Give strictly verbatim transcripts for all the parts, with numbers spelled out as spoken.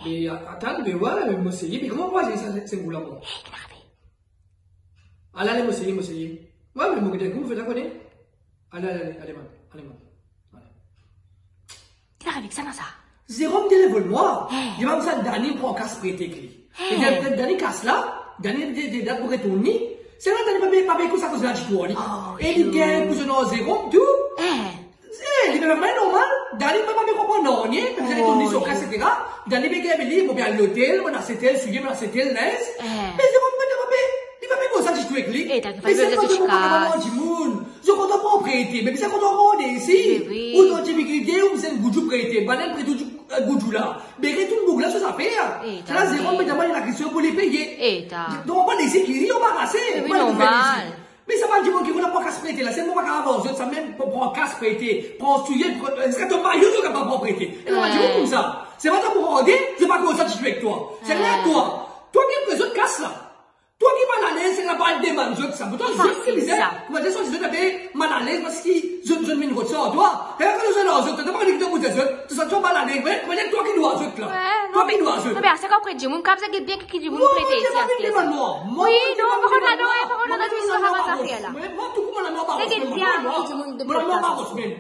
E, a-, atann, be wi, mo seye, be kouma mo pou al seye sa, se, se boug la, mwa? Ala, ale, mo seye, mo seye. Wi, me mo gete kouma fer la, kone. Ale, ale, ale, ale, man, ale, man. Ale. Ki arive sa, sa? Zerom telefone mwa. Li dir mwa sa, Dani pran kas prete ek li. E li pran Dani kas la, Dani de, de, de, dat pou retourn li. Se la Dani pa pe, pa pe koz sa koze la ditou, li. E li gagn pou zot ar Zerom tou. Eh, li pe normal, Dani pa, pa pe konpran nanye, pe bizin retourn li so kas, et cetera. Dani pe gagn li, mo pe al lotel, mo aste tel soulie, mo aste tel linz. Me Zerom, mo pa pe, li pa pe koz sa ditou ek li. E sa, mo pa pe koz sa ditou ek li. Zot kontan pran prete, me bizin kontan rod isi. Ou dan difikilte, ou bizin goudou prete, bann prete ou, eh, goudou la. Be retourn boug la so zafer. Sa la, Zerom pe demann lakestion pou li peye. Donk, mo pa les li, li anbarase. Me sa bann dimoun ki pou pran kas prete la, se mo pa kapav ar zot sa, mem pou pran kas prete, pran soulie, pran, ziska to mayo, zot kapav pran prete. E bann dimoun koumsa, se pa zot pou rode, zot pa koz sa ditou ek twa. Se la twa. Twa ki pran zot kas la. Twa ki malalez, se la pa al demann zot sa. Poutan zot ki bizin, koumadir sa, zot pe malalez parski zot, zot vinn rod sa ar twa. E kan zot ar zot, to pa konn ki to pou dir zot, to santi malalez, wi, koumadir twa ki dwa zot la. Twa ki dwa zot. Non, me ase kan pran dimoun, kan bizin get bien ki dimoun prete isi. Non, mo pa vinn demann mwa. Wi, non, pa konn ladan, pa konn ladan, mo pa konn ladan. Mo, mo, tou kouma ladan, mo pa konn ladan. Mo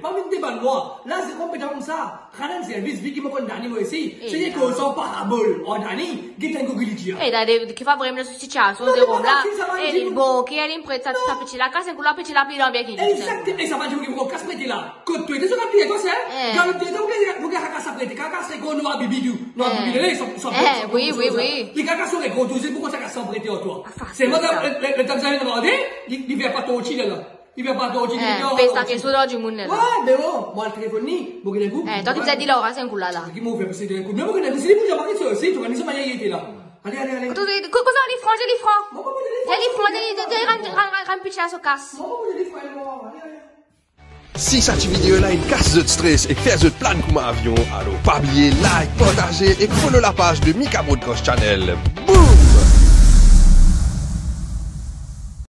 pa vinn demann mwa. La, se konpetan koumsa. Rann servis, vi ki mo konn Dani mo isi, se li koz an parabol. O Dani, get enn kou ki li dir. E, tande, ki pa vremem dan sitiasion Zerom la. E li bon, ki li pran sa, sa piti la, kas enn kou la, piti la pli dan bien ki li. Exakteman, e sa pa dir ki kas prete la. Kot to ete, so ka pli, to se, dan lot ete, ou gagn, ou gagn kas prete, kas rekoz nou a bibi tou. Nou a bibi, le, so, so, wi, wi, wi. Li kas rekoz tou, se pou sa kas prete ar twa. Se mo, le, le, le, li, li vinn pa torti la. Li vinn pa torti, li vinn pa torti. Pes lakestion dan dimoun la. Wi, be bon, mo al telefone li, mo gete enn kou. Eh, twa ki bizin dir la, ar enn kou la, la. Ki mo fer pou se enn kou? Non, mo gete enn kou, si li pou dir mwa ki so, si, to gagn so manye ete la. Ale, ale, ale. Kote, ko-, kote li pran, li pran. Mo pa pou dir li pran. Li pran, li, li, li, rann, rann, rann, rann piti la so kas. Mo pa pou dir li pran, mo, ale, ale. Si sa ti video la inn kas zot stres ek fer zot plane kouma avion, alor pa bliye like, partaze ek follow lapaz de Mika Broadcast Channel. Boom!